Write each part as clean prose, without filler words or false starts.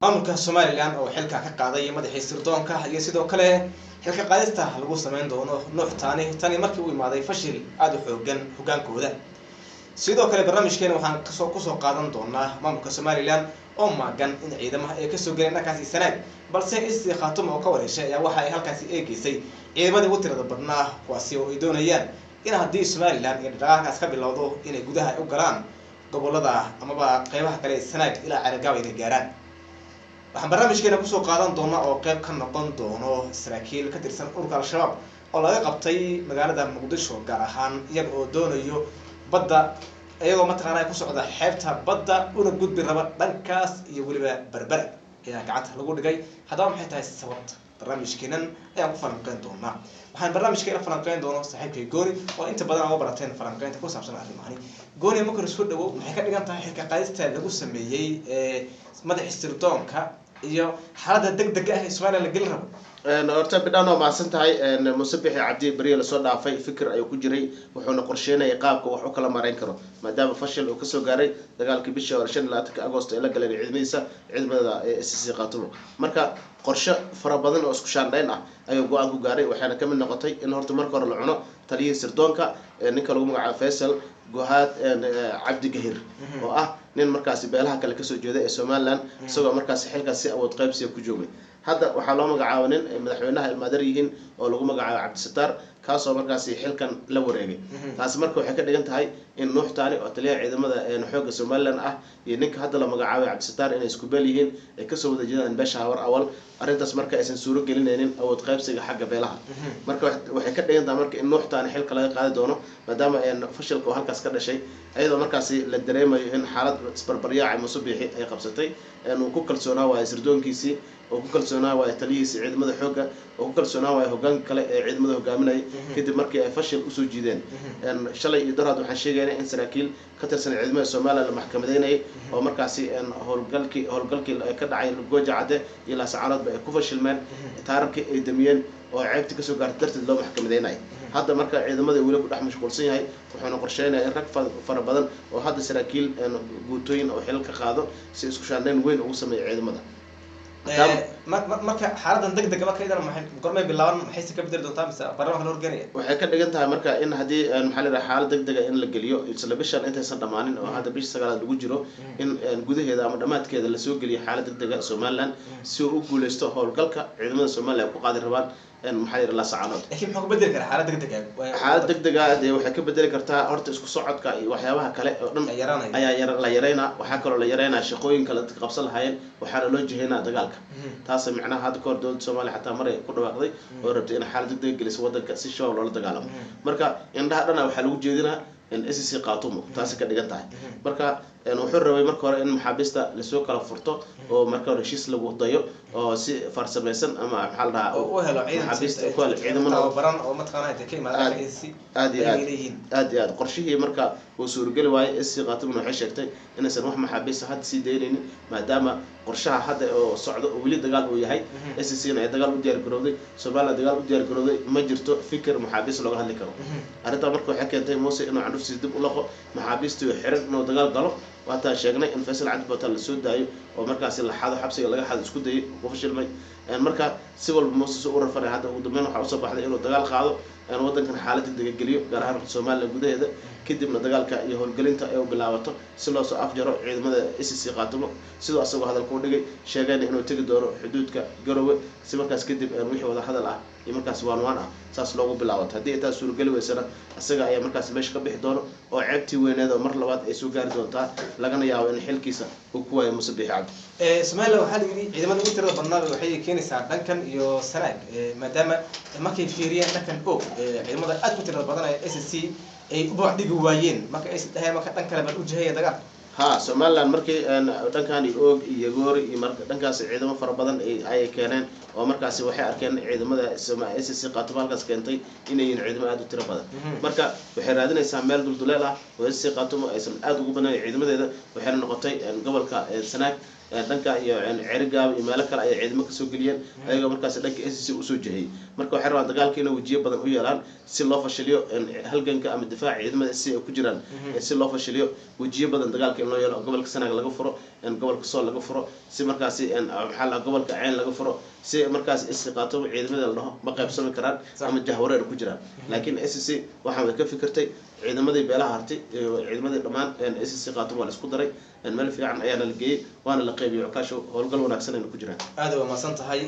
Maamulka Somalilan oo xilka ka qaaday madaxii sirdoonka iyo sidoo kale xilka qaadista lagu sameyn doono Nuux Taani tani markii uu imaaday fashil aada u xoogan hogaankooda. Sidoo kale barnaamijkeena waxaan kasoo kusoo qaadan doonaa maamulka Somalilan oo maagan in ciidamaha ay kasoo galeen dhankaasi Sanaag, balse SSC Khaatumo oo ka wareeshay ayaa waxa ay halkaasi eegeysay ciidamadii ugu tirada badnaa, kuwaasi oo ay doonayaan in haddii Somalilan iyo dhaqdhaqaaqkaas ka bilowdo inay gudaha u galaan gobolada amaba qeybaha kale ee Sanaag ilaa Ceelgaaba inay gaaraan. Waxaan barnaamijkeena kusoo qaadan doonaa oo qeyb ka noqon doono saraakiil ka tirsan ururka Al-Shabaab oo laga qabtay magaalada Muqdisho, gaar ahaan iyaga oo doonayo badda, iyagoo mataqaana ku socda xeebta badda una gudbi raba dhankaas iyo weliba Berbera ayaa gacanta lagu dhigay. Haddaba maxay tahay sababta? Barnaamijkeenan ayaan ku falanqeyn doonaa. Waxaan barnaamijkeena falanqeyn doono saaxiibkay Gooni oo inta badan uga barateen falanqeynta ku saabsan arrimahani. Gooni, marka soo dhawow, maxay ka dhigan tahay xilka qaadista lagu sameeyey ee madaxii sirdoonka iyo xaaladda deg dega ah ee Somalilan la gelin rabo? Horta Bidhaan, waa mahadsan tahay. Muuse Bixi Cabdi beriya lasoo dhaafay fikir ayuu ku jiray, wuxuuna qorsheynayay qaabka wax u kala mareyn karo, maadaama fashil uu kasoo gaaray dagaalkii bishii hore 25-ka Agosto ay la galeen ciidamadiisa, ciidamada SSC Khaatumo. Marka qorshe fara badan oo isku shaandhayn ah ayuu go-aan ku gaaray, waxaana kamid noqotay in horta marka hore la cuno taliyihii sirdoonka, ninka lagu magacaabo Faysal Gohaad Cabdi Gahir, oo ah nin markaasi beelaha kale kasoo jeeda ee Somaliland, isagoo markaasi xilkaas si awood qaybsiga ku joogay. Hadda waxaa loo magacaabo nin ay madaxweynaha ilmaadar yihiin oo lagu magacaabo Cabdisataar, kaasoo markaasi xilkan la wareegay. Taasi marka waxay ka dhigan tahay in Nuux Taani oo taliyaha ciidamada xoogga Somaliland ah iyo ninka hadda la magacaabay Cabdisataar inay isku beel yihiin, ay kasoo wada jeedaan beesha Hawar Awal. Arrintaas marka aysan suuro gelinaynin awood qaybsiga xagga beelaha. Marka waxay ka dhigan tahay marka in Nuux Taani xilka laga qaadi doono, maadaama fashilka oo halkaas ka dhashay, iyadoo markaasi la dareemayo in xaalad isbarbaryaaca Muuse Biixi ay qabsatay, uu ku kalsoonaa waayo sirdoonkiisii, oo ku kalsoonaa waayo taliyihiisi ciidamada xoogga, oo ku kalsoonaa waayo hogaanka kale ee ciidamada hogaaminaya, kadib markii ay fashil usoo jiideen. Shalay iyo daraad waxaan sheegayna in saraakiil ka tirsan ciidamada Somaliland la maxkamadeynayay, oo markaasi howlgalkii ka dhacay Gooja Cadde iyo Laascaanoodba ay ku fashilmeen, taararkii ay damiyeen oo ceebti kasoo gaartay darteed loo maxkamadeynaya. Hadda marka ciidamada weli ku dhex mashquulsan yahay, wuxuuna qorsheynaya in rag fara badan oo hadda saraakiil guutooyin oo xilal ka qaado, si isku shaandhayn weyn ugu sameeya ciidamada. Marka xaaladan deg dega marka idan maxay gormay bilaaban, maxayse ka bedeli doontaa mise baarlamaanka la horgeenaya? Waxay ka dhigan tahay marka in haddii, maxaa la yidhaha, xaalad deg dega in la geliyo isla bishan intaysan dhamaanin, oo hadda bisha sagaalaad lagu jiro, in gudaheeda ama dhammaadkeeda lasoo geliyo xaalad deg dega Somaliland, si uu u guuleysto howlgalka ciidamada Somaliya ay ku qaadi rabaan, maxaa la yidhaha, Laascaanood. Laakiin muxuu ka bedeli karaa xaalad deg deg ah? Xaalad deg dega dee waxay ka bedeli kartaa horta isku socodka iyo waxyaabaha kale oo dhan ayaa la yareynaa. Waxaa kaloo la yareynaa shaqooyin kale dadka qabsan lahaayeen, waxaana loo jiheynaa dagaalka. Taas micnaha hadda kahor dowladda Soomaaliya xataa maray ku dhawaaqday oo rabtay in xaalad deg deg geliso wadanka si Shabaab loola dagaalamo. Marka indhaha dhana waxaa lagu jeedinaa in SSC Khaatumo, taasi ka dhigan tahay. Marka wuxuu rabay marka hore in maxaabiista lasoo kala furto oo marka hore heshiis lagu dayo oo si farsamaysan ama maxaa la dhahaa u helo maxaabiista ku helo ciidamada tababaran oo mataqaana ka imaada. Aad iyo aad, aad iyo aad. Qorshihii marka uu suurageli waayey. SSC Khaatumona waxay sheegtay inaysan wax maxaabiista hadda sii daynaynin, maadaama qorshaha hadda oo socdo oo weli dagaal uu yahay, SSC na ay dagaal u diyaar garowday, Somaliland dagaal u diyaar garowday, ma jirto fikir maxaabiist looga hadli karo arrintaa. Marka waxay keentay Muuse inuu candhuftiisa dib u laqo, maxaabiistii xiran inuu dagaal galo. Waataan sheegnay in Faysal Cabdi Bootaan lasoo daayo oo markaasi la xado, xabsiga laga xado isku dayay, ku fashilmay. Marka si walba Muuse si u rafanay, hadda ugu dambeyn waxaa usoo baxday inuu dagaal qaado, waddankan xaalad degdega geliyo, gaar ahaan Somaliland gudaheeda, kadibna dagaalka iyo howlgelinta ay u bilaabato si loo soo afjaro ciidamada SSC Khaatumo. Sidoo asagoo hadalka u dhigay, sheegayna inuu tegi doono xuduudka Garowe, si markaas kadib wixii wada hadal ah iyo markaas waan waan ah saas loogu bilaabato. Haddii ay taas suurageli weysana, isaga ayaa markaas meesha ka bixi doono oo ceebtii weyneed oo mar labaad ay soo gaari doontaa, lagana yaabo in xilkiisa uu ku waayo Muuse Biixi Cabdi. Somaliland waxaa la yidhi ciidamada ugu tirada badnaa waxay keenaysaa dhankan iyo Sanaag, maadaama markay fiiriyeen dhankan og ciidamada aad ku tirada badan ee SSC ay u babac dhigi waayeen, marka ay dhaheen marka dhan kale baan u jihaya dagaal. Ha, Somaliland markii dhankan iyo Oog iyo Goori iyo marka dhankaasi ciidamo fara badan ayay keeneen, oo markaasi waxay arkeen ciidamada SSC Khaatumo halkaas keentay inay yihiin ciidamo aada u tiro badan. Marka waxay raadinaysaa meel dulduleel ah oo SSC Khaatumo aysan aada ugu badnayn ciidamadeeda, waxayna noqotay gobolka Sanaag. Dhanka iyo Cerigaaba iyo meelo kale ayay ciidamo kasoo geliyeen, ayagoo markaas dhanka SSC usoo jehiyey. Marka waxay rabaan dagaalka inay wejiyo badan u yeelaan si loo fashiliyo halganka ama difaaca ciidamada SSC ay ku jiraan, si loo fashiliyo wejiyo badan dagaalka in loo yeelo, gobolka Sanaag laga furo, gobolka Sool laga furo, si markaasi maxaa la gobolka Ceyn laga furo, si markaas SSC Khaatumo ciidamada la dhaho ma qaybsami karaan ama jahwareer ku jiraan. Laakiin SSC waxaan way ka fikirtay ciidamadii beelaha Harti, ciidamadii dhammaan SSC Khaatumo waa la isku daray, meel fiican ayaana la geeyey, waana la qaybiyey. Cukaasho, howlgal wanaagsan ayna ku jiraan. Aada waa mahadsan tahay.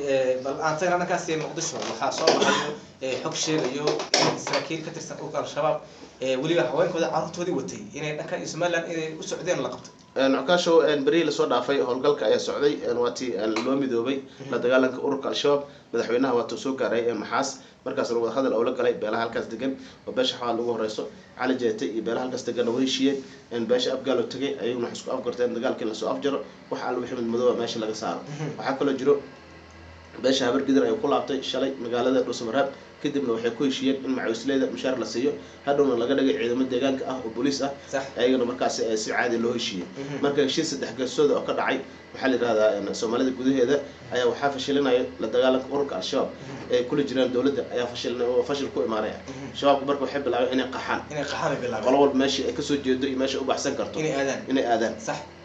Bal aan tagna dhankaasi Muqdisho. Waxaa soo baxayo xog sheegayo in saraakiil ka tirsan ururka Al-Shabaab, weliba haweenkooda carruurtoodii watay, inay dhanka iyo Somaliland inay u socdeen la qabto. Cukaasho, berihii lasoo dhaafay howlgalka ayaa socday, waatii loo midoobay la dagaalanka ururka Al-Shabaab. Madaxweynaha waatuu soo gaaray Maxaas, markaasna wadahadal oo la galay beelaha halkaas degan oo beesha Xawaal ugu horeyso, Cali Jeete iyo beelaha halkaas degan uga heshiiyeen. Beesha Abgaal oo tegay ayaguna waxay isku afgarteen dagaalka in lasoo afjaro, wax alla wixii madmadooba meesha laga saaro. Waxaa kaloo jiro beesha Habargidir ay ku laabtay shalay magaalada Dhuusamareeb, kadibna waxay ku heshiiyeen in macawisleyda mushaar la siiyo, hadhowna laga dhigay ciidamo deegaanka ah oo booliis ah, ayagana markaasi si caadi loo heshiiyey. Marka heshiis saddex geesooda oo ka dhacay waxaa la yidhahdaa Soomaalida gudaheeda ayaa waxaa fashilinaya la dagaalanka ururka Al-Shabaab ay kula jiraan dowladda ayaa fashilin oo fashil ku imaanaya shabaabku. Marka waxay bilaabeen inay qaxaan, inay qaxaan ay bilaabeen, qolo walba meeshii ay kasoo jeedo iyo meesha u baxsan karto inay aadaan, inay aadaan.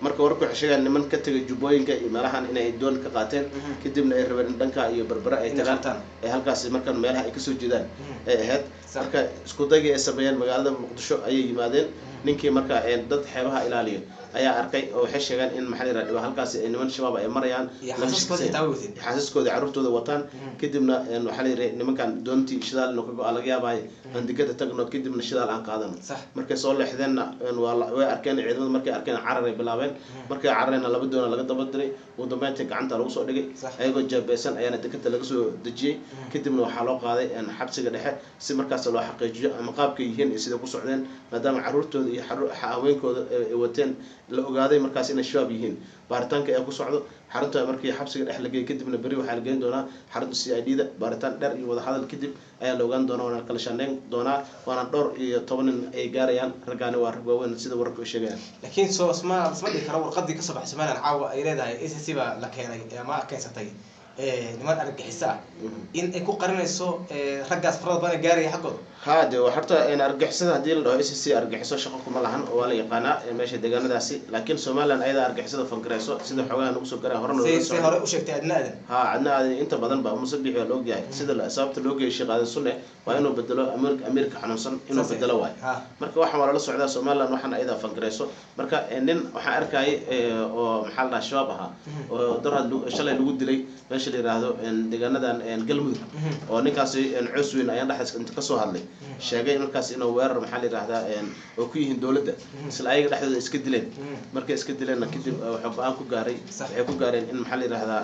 Marka wararku waxay sheegaan niman ka tegay Jubbooyinka iyo meelahan inay doon ka qaateen, kadibna ay rabeen in dhanka iyo Berbere ay tagaan, ay halkaasi markan meelaha ay kasoo jeedaan ay ahayd. Marka isku daygii ay sameeyeen magaalada Muqdisho ayay yimaadeen. Ninkii marka dad xeebaha ilaaliyo ayaa arkay oo waxay sheegaan in maxaa la yidhahdaa halkaasi ay niman shabaab ay marayaan, xaasaskooda carruurtooda wataan. Kadibna waxaa la yidhi nimankan doontii shidaal inuu ka go-a laga yaabaayo, aan digada tagno, kadibna shidaal aan qaadano. Markay soo leexdeenna way arkeen ciidamada. Markay arkeen carar ay bilaabeen. Markay carareenna laba doona laga daba diray. Ugu dambeyntii gacanta lagu soo dhigay ayagoo jaabaysan ayaana dekada laga soo dejiyey. Kadibna waxaa loo qaaday xabsiga dhexe si markaas loo xaqiijiyo ama qaabkay yihiin iyo siday ku socdeen, maadaama carruurtooda iyo haweenkooda ay wateen la ogaaday markaas inay shabaab yihiin. Baaritaanka ee ku socdo xarunta markii xabsiga dhex la geeyay kadibna beri waxaa la geyn doonaa xarunta CID da. Baaritaan dheer iyo wadahadal kadib ayaa la ogaan doonaa, waana kala shaneyn doonaa, waana dhowr iyo toban nin ay gaarayaan. Raggaani waa rag waaweyn sida wararku ay sheegayaan. Laakiin soo isma dhihi karo warqadii kasoo baxay Somaliland caawa ay leedahay SSC baa la keenay ama keensatay niman argagixiso ah, in ay ku qarinayso raggaas farada badan gaaraya xaggooda? Ha, de horta argagixisada haddii la dhaho SSC argagixiso shaqo kuma lahan oo waa la yaqaanaa meesha deegaanadaasi. Laakiin Somaliland ayadaa argagixisada fangareyso sida xoogaha nagu soo garaa horena si hore u sheegtay Adna Aadan. Ha, Cadna Aadan inta badan ba Muuse Biixi waa la ogyahay sida sababta loo geeyay Sheekh Aadan Sunne waa inuu bedelo amiirka xanuunsan, inuu bedelo waayo. Marka waxaan waa lala socdaa Somaliland waxaan ayadaa fangareyso. Marka nin waxaan arkayay oo maxaa la dhahaa shabaab ahaa oo darhad shalay lagu dilay meesha la yiraahdo deegaanadan Galmudug, oo ninkaasi coos weyn ayaan dhexdaas inta kasoo hadlay sheegay markaas inuu weerar maxaa la yidhahdaa oo ku yihiin dowladda, isla ayaga dhexdooda iska dileen. Markay iska dileenna kadib wuxuu go-aan ku gaaray, waxay ku gaareen in maxaa la yidhahdaa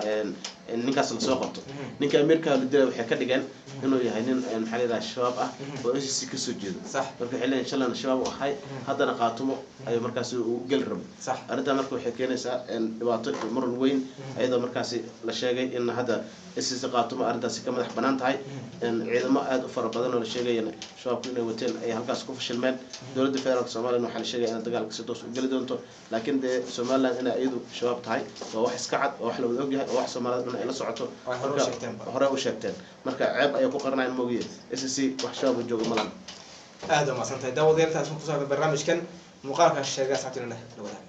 ninkaas lasoo qabto. Ninka amiirka la dilay waxay ka dhigeen inuu yahay nin maxaa la yidhahdaa shabaab ah oo SSC kasoo jeedo. Marka waxay leeyihin shalayna shabaab u ahay, haddana Qaatumo ayuu markaasi uu geli rabo. Arrintaa marka waxay keenaysaa dhibaato iyo muran weyn, iyadoo markaasi la sheegay in hadda SSC Qaatumo arrintaasi ka madax banaan tahay. Ciidamo aada u fara badan oo la sheegayana shabaabku inay wateen ay halkaas ku fashilmeen. Dowladda federaalka Somaliland waxaa la sheegaya inay dagaalka si toos u geli doonto. Laakiin dee Somaliland inay iyadu shabaab tahay waa wax iska cad, waa wax la wada ogyahay, waa wax Soomaalida dhan ay la socoto, hore u sheegteen. Marka ceeb ayay ku qaranayan moogiye SSC wax shabaab u jooga malan. Aada waa mahadsantahay daawadeertaas ku saabsan barnaamijkan muuqaalka sheega saabtina la wadaag.